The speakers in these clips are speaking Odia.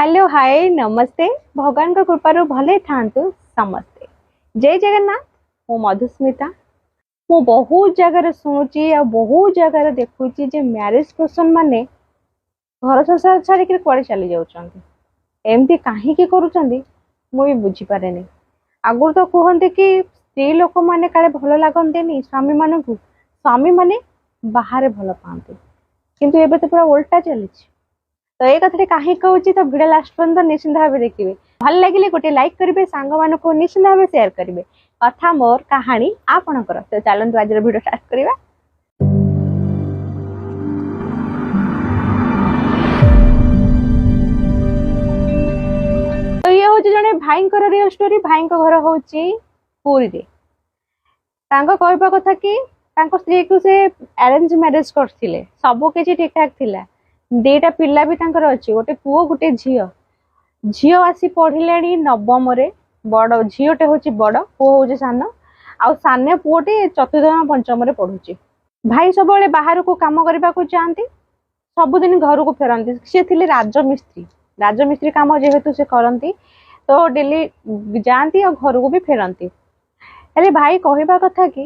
ହ୍ୟାଲୋ, ହାଏ, ନମସ୍ତେ। ଭଗବାନଙ୍କ କୃପାରୁ ଭଲରେ ଥାଆନ୍ତୁ ସମସ୍ତେ। ଜୟ ଜଗନ୍ନାଥ। ମୁଁ ମଧୁସ୍ମିତା। ମୁଁ ବହୁତ ଜାଗାରେ ଶୁଣୁଛି ଆଉ ବହୁତ ଜାଗାରେ ଦେଖୁଛି ଯେ ମ୍ୟାରେଜ ପର୍ସନ ମାନେ ଘର ସଂସାର ଛାଡ଼ିକିରି କୁଆଡ଼େ ଚାଲି ଯାଉଛନ୍ତି। ଏମିତି କାହିଁକି କରୁଛନ୍ତି, ମୁଁ ବି ବୁଝିପାରେନି। ଆଗରୁ ତ କୁହନ୍ତି କି ସ୍ତ୍ରୀ ଲୋକମାନେ କାଳେ ଭଲ ଲାଗନ୍ତିନି ସ୍ୱାମୀମାନଙ୍କୁ, ସ୍ୱାମୀମାନେ ବାହାରେ ଭଲ ପାଆନ୍ତି। କିନ୍ତୁ ଏବେ ତ ପୁରା ଓଲଟା ଚାଲିଛି। ତ ଏଇ କଥାଟି କାହିଁକି କହୁଛି, ତ ଭିଡ଼ିଓ ଲାଷ୍ଟ ପର୍ଯ୍ୟନ୍ତ ନିଶ୍ଚିନ୍ତ ଭାବେ ଦେଖିବେ। ଭଲ ଲାଗିଲେ ଗୋଟେ ଲାଇକ୍ କରିବେ, ସାଙ୍ଗମାନଙ୍କୁ ନିଶ୍ଚିନ୍ତ ଭାବେ ସେୟାର କରିବେ। କଥା ମୋର, କାହାଣୀ ଆପଣଙ୍କର। ତ ଚାଲନ୍ତୁ, ଆଜିର ଭିଡ଼ିଓ ଷ୍ଟାର୍ଟ କରିବା। ତ ଇଏ ହଉଛି ଜଣେ ଭାଇଙ୍କର ରିଅଲ ଷ୍ଟୋରି। ଭାଇଙ୍କ ଘର ହଉଛି ପୁରୀରେ। ତାଙ୍କ କହିବା କଥା କି ତାଙ୍କ ସ୍ତ୍ରୀକୁ ସେ ଆରେଞ୍ଜ ମ୍ୟାରେଜ କରିଥିଲେ, ସବୁ କିଛି ଠିକ ଠାକ ଥିଲା। ଦିଟା ପିଲା ବି ତାଙ୍କର ଅଛି, ଗୋଟେ ପୁଅ, ଗୋଟେ ଝିଅ। ଝିଅ ଆସି ପଢିଲାଣି ନବମରେ। ବଡ ଝିଅଟେ ହଉଛି ବଡ, ପୁଅ ହଉଛି ସାନ। ଆଉ ସାନ ପୁଅଟି ଚତୁର୍ଥ ନା ପଞ୍ଚମରେ ପଢୁଛି। ଭାଇ ସବୁବେଳେ ବାହାରକୁ କାମ କରିବାକୁ ଯାଆନ୍ତି, ସବୁଦିନ ଘରକୁ ଫେରନ୍ତି। ସେ ଥିଲେ ରାଜମିସ୍ତ୍ରୀ। ରାଜମିସ୍ତ୍ରୀ କାମ ଯେହେତୁ ସେ କରନ୍ତି, ତ ଡେଲି ଯାଆନ୍ତି ଆଉ ଘରକୁ ବି ଫେରନ୍ତି। ହେଲେ ଭାଇ କହିବା କଥା କି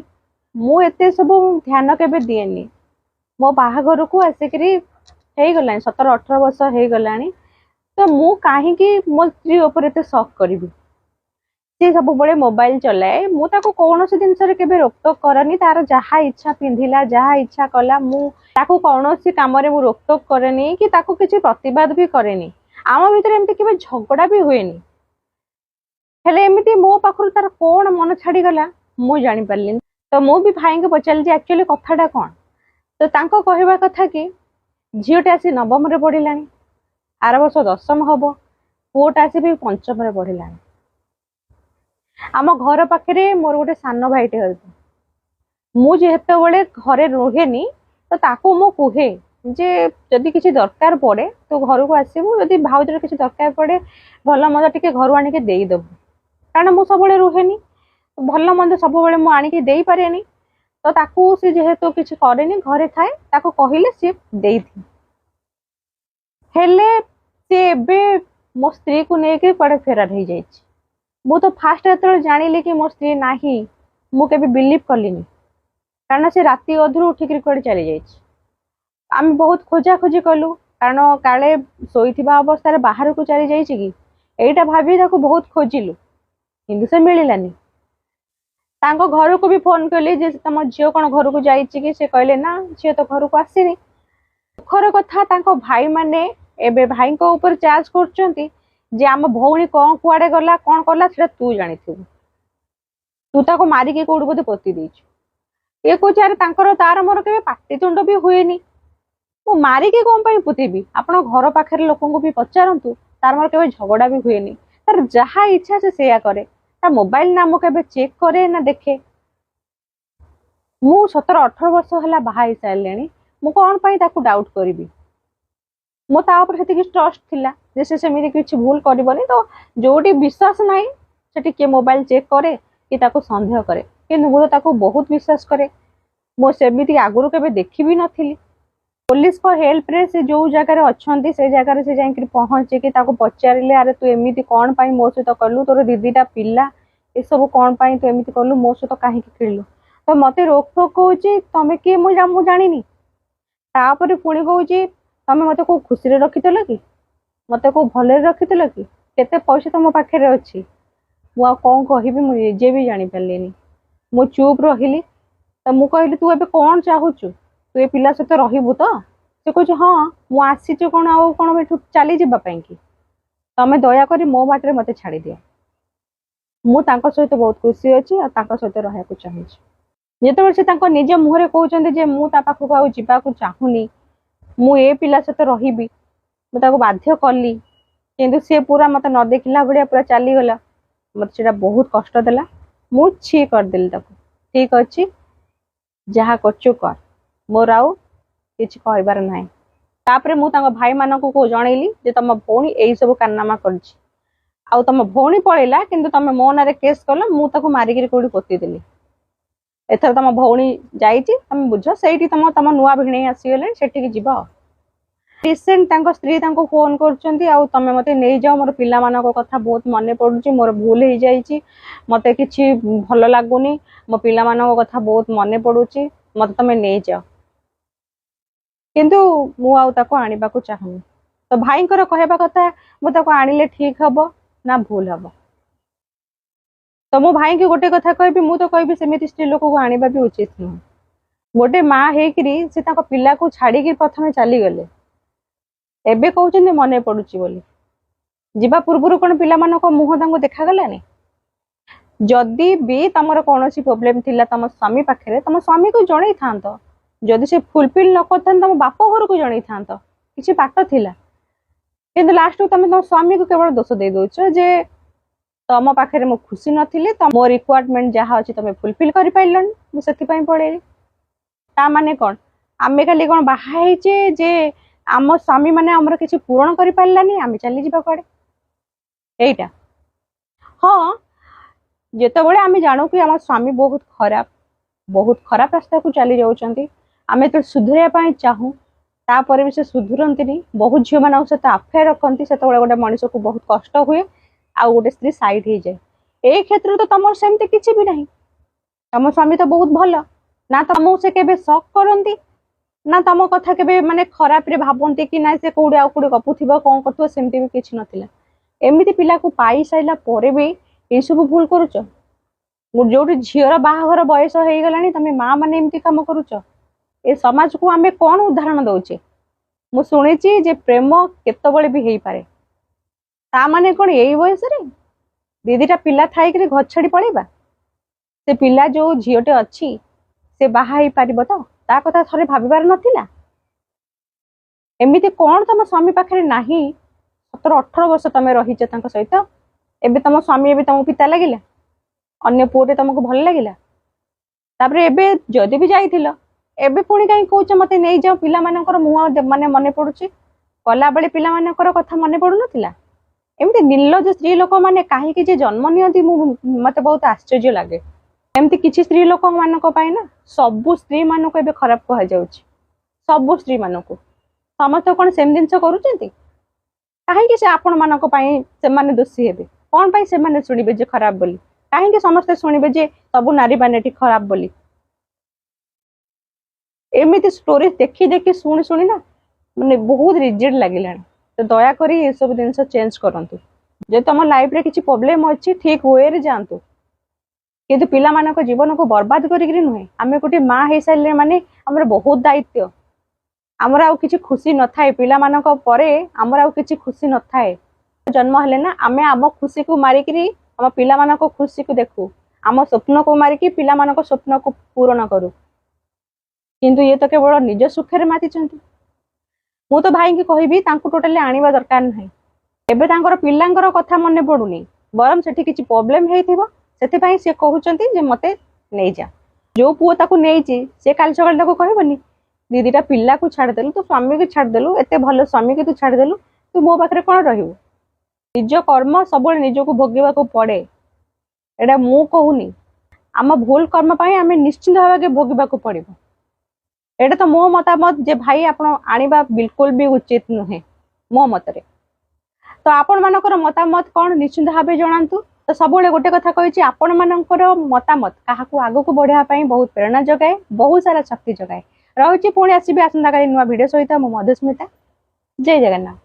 ମୁଁ ଏତେ ସବୁ ଧ୍ୟାନ କେବେ ଦିଏନି। ମୋ ବାହାଘରକୁ ଆସିକିରି ହେଇଗଲାଣି 17-18 ବର୍ଷ ହେଇଗଲାଣି, ତ ମୁଁ କାହିଁକି ମୋ ସ୍ତ୍ରୀ ଉପରେ ଏତେ ଶକ୍ କରିବି? ସିଏ ସବୁବେଳେ ମୋବାଇଲ ଚଲାଏ। ମୁଁ ତାକୁ କୌଣସି ଜିନିଷରେ କେବେ ରୋକଟୋକ କରେନି। ତାର ଯାହା ଇଚ୍ଛା ପିନ୍ଧିଲା, ଯାହା ଇଚ୍ଛା କଲା, ମୁଁ ତାକୁ କୌଣସି କାମରେ ମୁଁ ରୋକଟୋକ କରେନି କି ତାକୁ କିଛି ପ୍ରତିବାଦ ବି କରେନି। ଆମ ଭିତରେ ଏମିତି କେବେ ଝଗଡ଼ା ବି ହୁଏନି। ହେଲେ ଏମିତି ମୋ ପାଖରୁ ତାର କଣ ମନ ଛାଡିଗଲା, ମୁଁ ଜାଣିପାରିଲିନି। ତ ମୁଁ ବି ଭାଇଙ୍କୁ ପଚାରିଲି ଯେ ଆକ୍ଚୁଆଲି କଥାଟା କଣ? ତ ତାଙ୍କ କହିବା କଥା କି ଝିଅଟା ଆସି ନବମରେ ପଢିଲାଣି, ଆର ବର୍ଷ ଦଶମ ହବ। ପୁଅଟା ଆସି ବି ପଞ୍ଚମରେ ପଢିଲାଣି। ଆମ ଘର ପାଖରେ ମୋର ଗୋଟେ ସାନ ଭାଇଟେ ଅଛି। ମୁଁ ଯେତେବେଳେ ଘରେ ରୁହେନି, ତ ତାକୁ ମୁଁ କୁହେ ଯେ ଯଦି କିଛି ଦରକାର ପଡେ ତୁ ଘରକୁ ଆସିବୁ, ଯଦି ଭାଉଜର କିଛି ଦରକାର ପଡେ, ଭଲ ମନ୍ଦ ଟିକେ ଘରୁ ଆଣିକି ଦେଇଦବୁ। କାରଣ ମୁଁ ସବୁବେଳେ ରୁହେନି, ଭଲ ମନ୍ଦ ସବୁବେଳେ ମୁଁ ଆଣିକି ଦେଇପାରେନି। ତ ତାକୁ ସେ ଯେହେତୁ କିଛି କରେନି, ଘରେ ଥାଏ, ତାକୁ କହିଲେ ସିଏ ଦେଇଦିଏ। ହେଲେ ସେ ଏବେ ମୋ ସ୍ତ୍ରୀକୁ ନେଇକି କୁଆଡେ ଫେରାର ହେଇଯାଇଛି। ମୁଁ ତ ଫାଷ୍ଟ ଯେତେବେଳେ ଜାଣିଲି କି ମୋ ସ୍ତ୍ରୀ ନାହିଁ, ମୁଁ କେବେ ବିଲିଭ୍ କଲିନି। କାରଣ ସେ ରାତି ଅଧରୁ ଉଠିକିରି କୁଆଡେ ଚାଲି ଯାଇଛି। ଆମେ ବହୁତ ଖୋଜାଖୋଜି କଲୁ, କାରଣ କାଳେ ଶୋଇଥିବା ଅବସ୍ଥାରେ ବାହାରକୁ ଚାଲି ଯାଇଛି କି, ଏଇଟା ଭାବି ତାକୁ ବହୁତ ଖୋଜିଲୁ, କିନ୍ତୁ ସେ ମିଳିଲାନି। ତାଙ୍କ ଘରକୁ ବି ଫୋନ କଲି ଯେ ତମ ଝିଅ କଣ ଘରକୁ ଯାଇଛି କି? ସେ କହିଲେ ନା, ଝିଅ ତ ଘରକୁ ଆସିନି। ଦୁଃଖର କଥା, ତାଙ୍କ ଭାଇମାନେ ଏବେ ଭାଇଙ୍କ ଉପରେ ଚାର୍ଜ କରୁଛନ୍ତି ଯେ ଆମ ଭଉଣୀ କଣ କୁଆଡେ ଗଲା, କଣ କଲା, ସେଟା ତୁ ଜାଣିଥିବୁ, ତୁ ତାକୁ ମାରିକି କୋଉଠି ବୋଧେ ପୋତି ଦେଇଛୁ। ଇଏ କହୁଛି, ଆରେ ତାଙ୍କର ତାର ମୋର କେବେ ପାଟିତୁଣ୍ଡ ବି ହୁଏନି, ମୁଁ ମାରିକି କଣ ପାଇଁ ପୋତିବି? ଆପଣ ଘର ପାଖରେ ଲୋକଙ୍କୁ ବି ପଚାରନ୍ତୁ, ତାର ମୋର କେବେ ଝଗଡା ବି ହୁଏନି। ତାର ଯାହା ଇଚ୍ଛା ସେ ସେଇଆ କରେ। ତା ମୋବାଇଲ ନା ମୁଁ କେବେ ଚେକ୍ କରେ ନା ଦେଖେ। ମୁଁ 17-18 ବର୍ଷ ହେଲା ବାହା ହେଇସାରିଲିଣି, ମୁଁ କଣ ପାଇଁ ତାକୁ ଡାଉଟ୍ କରିବି? ମୋ ତା ଉପରେ ସେତିକି ଟ୍ରଷ୍ଟ ଥିଲା ଯେ ସେ ସେମିତି କିଛି ଭୁଲ କରିବନି। ତ ଯୋଉଠି ବିଶ୍ୱାସ ନାହିଁ, ସେଠି କିଏ ମୋବାଇଲ ଚେକ୍ କରେ କି ତାକୁ ସନ୍ଦେହ କରେ? କିନ୍ତୁ ମୁଁ ତ ତାକୁ ବହୁତ ବିଶ୍ୱାସ କରେ। ମୁଁ ସେମିତି ଆଗରୁ କେବେ ଦେଖିବି ନଥିଲି। ପୋଲିସଙ୍କ ହେଲ୍ପରେ ସେ ଯୋଉ ଜାଗାରେ ଅଛନ୍ତି, ସେ ଜାଗାରେ ସେ ଯାଇକିରି ପହଞ୍ଚିକି ତାକୁ ପଚାରିଲେ, ଆରେ ତୁ ଏମିତି କଣ ପାଇଁ ମୋ ସହିତ କଲୁ? ତୋର ଦି ଦିଟା ପିଲା, ଏସବୁ କଣ ପାଇଁ ତୁ ଏମିତି କଲୁ? ମୋ ସହିତ କାହିଁକି ଖେଳିଲୁ? ତ ମତେ ରୋକଠୋକ କହୁଛି, ତମେ କିଏ ମୁଁ ଜାଣିନି। ତାପରେ ପୁଣି କହୁଛି, ତମେ ମତେ କୋଉ ଖୁସିରେ ରଖିଥିଲ କି? ମତେ କୋଉ ଭଲରେ ରଖିଥିଲ କି? କେତେ ପଇସା ତମ ପାଖରେ ଅଛି? ମୁଁ ଆଉ କଣ କହିବି, ମୁଁ ନିଜେ ବି ଜାଣିପାରିଲିନି। ମୁଁ ଚୁପ୍ ରହିଲି। ତ ମୁଁ କହିଲି, ତୁ ଏବେ କଣ ଚାହୁଁଛୁ? ତୁ ଏ ପିଲା ସହିତ ରହିବୁ ତ? ସେ କହୁଛି, ହଁ, ମୁଁ ଆସିଛି କଣ ଆଉ କଣ ଏଠୁ ଚାଲିଯିବା ପାଇଁ କି? ତମେ ଦୟାକରି ମୋ ବାଟରେ ମତେ ଛାଡ଼ିଦିଅ। ମୁଁ ତାଙ୍କ ସହିତ ବହୁତ ଖୁସି ଅଛି ଆଉ ତାଙ୍କ ସହିତ ରହିବାକୁ ଚାହୁଁଛି। ଯେତେବେଳେ ସେ ତାଙ୍କ ନିଜ ମୁହଁରେ କହୁଛନ୍ତି ଯେ ମୁଁ ତା ପାଖକୁ ଆଉ ଯିବାକୁ ଚାହୁଁନି, ମୁଁ ଏ ପିଲା ସହିତ ରହିବି, ମୁଁ ତାକୁ ବାଧ୍ୟ କଲି, କିନ୍ତୁ ସିଏ ପୁରା ମତେ ନ ଦେଖିଲା ଭଳିଆ ପୁରା ଚାଲିଗଲା, ମତେ ସେଇଟା ବହୁତ କଷ୍ଟ ଦେଲା। ମୁଁ ଛି କରିଦେଲି ତାକୁ। ଠିକ ଅଛି, ଯାହା କରୁଛୁ କର, ମୋର ଆଉ କିଛି କହିବାର ନାହିଁ। ତାପରେ ମୁଁ ତାଙ୍କ ଭାଇମାନଙ୍କୁ ଜଣେଇଲି ଯେ ତମ ଭଉଣୀ ଏଇ ସବୁ କାରନାମା କରିଛି ଆଉ ତମ ଭଉଣୀ ପଳେଇଲା, କିନ୍ତୁ ତମେ ମୋ ନାଁରେ କେସ୍ କଲ, ମୁଁ ତାକୁ ମାରିକିରି କୋଉଠି ପୋତିଦେଲି। ଏଥର ତମ ଭଉଣୀ ଯାଇଛି, ତମେ ବୁଝ। ସେଇଠି ତମ ତମ ନୂଆ ଭିଣେଇ ଆସିଗଲେଣି, ସେଠିକି ଯିବ। ଆଉ ରିସେଣ୍ଟ ତାଙ୍କ ସ୍ତ୍ରୀ ତାଙ୍କୁ ଫୋନ କରୁଛନ୍ତି ଆଉ ତମେ ମତେ ନେଇଯାଅ, ମୋର ପିଲାମାନଙ୍କ କଥା ବହୁତ ମନେ ପଡୁଛି, ମୋର ଭୁଲ ହେଇଯାଇଛି, ମତେ କିଛି ଭଲ ଲାଗୁନି, ମୋ ପିଲାମାନଙ୍କ କଥା ବହୁତ ମନେ ପଡୁଛି, ମତେ ତମେ ନେଇଯାଅ, କିନ୍ତୁ ମୁଁ ଆଉ ତାକୁ ଆଣିବାକୁ ଚାହୁଁନି। ତ ଭାଇଙ୍କର କହିବା କଥା ମୁଁ ତାକୁ ଆଣିଲେ ଠିକ ହବ ନା ଭୁଲ ହବ? ତ ମୁଁ ଭାଇଙ୍କୁ ଗୋଟେ କଥା କହିବି, ମୁଁ ତ କହିବି ସେମିତି ସ୍ତ୍ରୀ ଲୋକକୁ ଆଣିବା ବି ଉଚିତ ନୁହେଁ। ଗୋଟେ ମା ହେଇକିରି ସେ ତାଙ୍କ ପିଲାକୁ ଛାଡିକି ପ୍ରଥମେ ଚାଲିଗଲେ, ଏବେ କହୁଛନ୍ତି ମନେ ପଡୁଛି ବୋଲି। ଯିବା ପୂର୍ବରୁ କଣ ପିଲାମାନଙ୍କ ମୁହଁ ତାଙ୍କୁ ଦେଖାଗଲାନି? ଯଦି ବି ତମର କୌଣସି ପ୍ରୋବ୍ଲେମ ଥିଲା ତମ ସ୍ୱାମୀ ପାଖରେ, ତମ ସ୍ୱାମୀକୁ ଜଣେଇଥାନ୍ତ। ଯଦି ସେ ଫୁଲଫିଲ ନ କରିଥାନ୍ତେ ତମ ବାପ ଘରକୁ ଜଣେଇଥାନ୍ତ, କିଛି ବାଟ ଥିଲା। କିନ୍ତୁ ଲାଷ୍ଟକୁ ତମେ ତମ ସ୍ୱାମୀକୁ କେବଳ ଦୋଷ ଦେଇ ଦଉଛ ଯେ ତମ ପାଖରେ ମୁଁ ଖୁସି ନଥିଲି, ତ ମୋ ରିକ୍ୱାରମେଣ୍ଟ ଯାହା ଅଛି ତମେ ଫୁଲଫିଲ କରିପାରିଲନି, ମୁଁ ସେଥିପାଇଁ ପଳେଇଲି। ତା ମାନେ କଣ ଆମେ ଖାଲି କଣ ବାହା ହେଇଛେ ଯେ ଆମ ସ୍ୱାମୀ ମାନେ ଆମର କିଛି ପୂରଣ କରିପାରିଲାନି, ଆମେ ଚାଲିଯିବା କୁଆଡେ? ଏଇଟା ହଁ, ଯେତେବେଳେ ଆମେ ଜାଣୁ କି ଆମ ସ୍ୱାମୀ ବହୁତ ଖରାପ, ବହୁତ ଖରାପ ରାସ୍ତାକୁ ଚାଲି ଯାଉଛନ୍ତି, ଆମେ ଯେତେବେଳେ ସୁଧୁରିବା ପାଇଁ ଚାହୁଁ, ତାପରେ ବି ସେ ସୁଧୁରନ୍ତିନି, ବହୁତ ଝିଅମାନଙ୍କ ସହିତ ଆଫେୟାର ରଖନ୍ତି, ସେତେବେଳେ ଗୋଟେ ମଣିଷକୁ ବହୁତ କଷ୍ଟ ହୁଏ ଆଉ ଗୋଟେ ସ୍ତ୍ରୀ ସାଇଡ ହେଇଯାଏ। ଏଇ କ୍ଷେତ୍ରରେ ତ ତମର ସେମିତି କିଛି ବି ନାହିଁ, ତମ ସ୍ୱାମୀ ତ ବହୁତ ଭଲ ନା, ତମକୁ ସେ କେବେ ଶକ୍ କରନ୍ତି ନା ତମ କଥା କେବେ ମାନେ ଖରାପରେ ଭାବନ୍ତି କି ନା ସେ କୋଉଠି ଆଉ କୋଉଠି ଗପୁଥିବ କଣ କରୁଥିବ, ସେମିତି ବି କିଛି ନଥିଲା। ଏମିତି ପିଲାକୁ ପାଇ ସାରିଲା ପରେ ବି ଏଇସବୁ ଭୁଲ କରୁଛ। ଯୋଉଠି ଝିଅର ବାହାଘର ବୟସ ହେଇଗଲାଣି ତମେ ମା ମାନେ ଏମିତି କାମ କରୁଛ। ଏ ସମାଜକୁ ଆମେ କଣ ଉଦାହରଣ ଦଉଛେ? ମୁଁ ଶୁଣିଛି ଯେ ପ୍ରେମ କେତେବେଳେ ବି ହେଇପାରେ, ତା ମାନେ କଣ ଏଇ ବୟସରେ ଦିଦିଟା ପିଲା ଥାଇକିରି ଘର ଛାଡି ପଳେଇବା? ସେ ପିଲା ଯୋଉ ଝିଅଟେ ଅଛି ସେ ବାହା ହେଇପାରିବ ତ? ତା କଥା ଥରେ ଭାବିବାର ନଥିଲା? ଏମିତି କଣ ତମ ସ୍ୱାମୀ ପାଖରେ ନାହିଁ? 17-18 ବର୍ଷ ତମେ ରହିଛ ତାଙ୍କ ସହିତ, ଏବେ ତମ ସ୍ୱାମୀ ଏବେ ତମକୁ ପିତା ଲାଗିଲା, ଅନ୍ୟ ପୁଅଟେ ତମକୁ ଭଲ ଲାଗିଲା, ତାପରେ ଏବେ ଯଦି ବି ଯାଇଥିଲ ଏବେ ପୁଣି କାହିଁ କହୁଛ ମତେ ନେଇଯାଅ, ପିଲାମାନଙ୍କର ମୁହଁ ମାନେ ମନେ ପଡୁଛି, ଗଲାବେଳେ ପିଲାମାନଙ୍କର କଥା ମନେ ପଡୁନଥିଲା? ଏମିତି ନିର୍ଲଜ୍ଜ ସ୍ତ୍ରୀ ଲୋକମାନେ କାହିଁକି ଯେ ଜନ୍ମ ନିଅନ୍ତି, ମୁଁ ମତେ ବହୁତ ଆଶ୍ଚର୍ଯ୍ୟ ଲାଗେ। ଏମିତି କିଛି ସ୍ତ୍ରୀ ଲୋକମାନଙ୍କ ପାଇଁ ନା ସବୁ ସ୍ତ୍ରୀ ମାନଙ୍କୁ ଏବେ ଖରାପ କୁହାଯାଉଛି, ସବୁ ସ୍ତ୍ରୀ ମାନଙ୍କୁ। ସମସ୍ତେ କଣ ସେମ ଜିନିଷ କରୁଛନ୍ତି? କାହିଁକି ସେ ଆପଣ ମାନଙ୍କ ପାଇଁ ସେମାନେ ଦୋଷୀ ହେବେ? କଣ ପାଇଁ ସେମାନେ ଶୁଣିବେ ଯେ ଖରାପ ବୋଲି? କାହିଁକି ସମସ୍ତେ ଶୁଣିବେ ଯେ ସବୁ ନାରୀ ମାନେ ଏଠି ଖରାପ ବୋଲି? ଏମିତି ଷ୍ଟୋରି ଦେଖି ଦେଖି ଶୁଣି ଶୁଣି ନା ମାନେ ବହୁତ ରିଜେକ୍ଟ ଲାଗିଲାଣି। ତ ଦୟାକରି ଏସବୁ ଜିନିଷ ଚେଞ୍ଜ କରନ୍ତୁ। ଯଦି ତମ ଲାଇଫରେ କିଛି ପ୍ରୋବ୍ଲେମ ଅଛି ଠିକ ୱେରେ ଯାଆନ୍ତୁ, କିନ୍ତୁ ପିଲାମାନଙ୍କ ଜୀବନକୁ ବର୍ବାଦ କରିକିରି ନୁହେଁ। ଆମେ ଗୋଟେ ମା ହେଇସାରିଲେ ମାନେ ଆମର ବହୁତ ଦାୟିତ୍ୱ, ଆମର ଆଉ କିଛି ଖୁସି ନଥାଏ ପିଲାମାନଙ୍କ ପରେ, ଆମର ଆଉ କିଛି ଖୁସି ନଥାଏ। ଜନ୍ମ ହେଲେ ନା ଆମେ ଆମ ଖୁସିକୁ ମାରିକିରି ଆମ ପିଲାମାନଙ୍କ ଖୁସିକୁ ଦେଖୁ, ଆମ ସ୍ୱପ୍ନକୁ ମାରିକି ପିଲାମାନଙ୍କ ସ୍ୱପ୍ନକୁ ପୂରଣ କରୁ, କିନ୍ତୁ ଇଏ ତ କେବଳ ନିଜ ସୁଖରେ ମାତିଛନ୍ତି। ମୁଁ ତ ଭାଇଙ୍କୁ କହିବି ତାଙ୍କୁ ଟୋଟାଲି ଆଣିବା ଦରକାର ନାହିଁ। ଏବେ ତାଙ୍କର ପିଲାଙ୍କର କଥା ମନେ ପଡୁନି, ବରଂ ସେଠି କିଛି ପ୍ରୋବ୍ଲେମ ହେଇଥିବ, ସେଥିପାଇଁ ସେ କହୁଛନ୍ତି ଯେ ମତେ ନେଇଯା। ଯୋଉ ପୁଅ ତାକୁ ନେଇଛି ସେ କାଲି ସକାଳେ ତାକୁ କହିବନି ଦିଦିଟା ପିଲାକୁ ଛାଡ଼ିଦେଲୁ, ତୋ ସ୍ୱାମୀକୁ ଛାଡ଼ିଦେଲୁ, ଏତେ ଭଲ ସ୍ୱାମୀକୁ ତୁ ଛାଡ଼ିଦେଲୁ, ତୁ ମୋ ପାଖରେ କଣ ରହିବୁ? ନିଜ କର୍ମ ସବୁବେଳେ ନିଜକୁ ଭୋଗିବାକୁ ପଡେ, ଏଇଟା ମୁଁ କହୁନି। ଆମ ଭୁଲ କର୍ମ ପାଇଁ ଆମେ ନିଶ୍ଚିନ୍ତ ଭାବେ ଭୋଗିବାକୁ ପଡିବ। ଏଇଟା ତ ମୋ ମତାମତ ଯେ ଭାଇ ଆପଣ ଆଣିବା ବିଲକୁଲ ବି ଉଚିତ ନୁହେଁ ମୋ ମତରେ। ତ ଆପଣ ମାନଙ୍କର ମତାମତ କଣ ନିଶ୍ଚିନ୍ତ ଭାବେ ଜଣାନ୍ତୁ। ତ ସବୁବେଳେ ଗୋଟେ କଥା କହିଛି, ଆପଣ ମାନଙ୍କର ମତାମତ କାହାକୁ ଆଗକୁ ବଢିବା ପାଇଁ ବହୁତ ପ୍ରେରଣା ଯୋଗାଏ, ବହୁତ ସାରା ଶକ୍ତି ଯୋଗାଏ। ରହୁଛି, ପୁଣି ଆସିବି ଆସନ୍ତାକାଲି ନୂଆ ଭିଡିଓ ସହିତ। ମୁଁ ମଧୁସ୍ମିତା, ଜୟ ଜଗନ୍ନାଥ।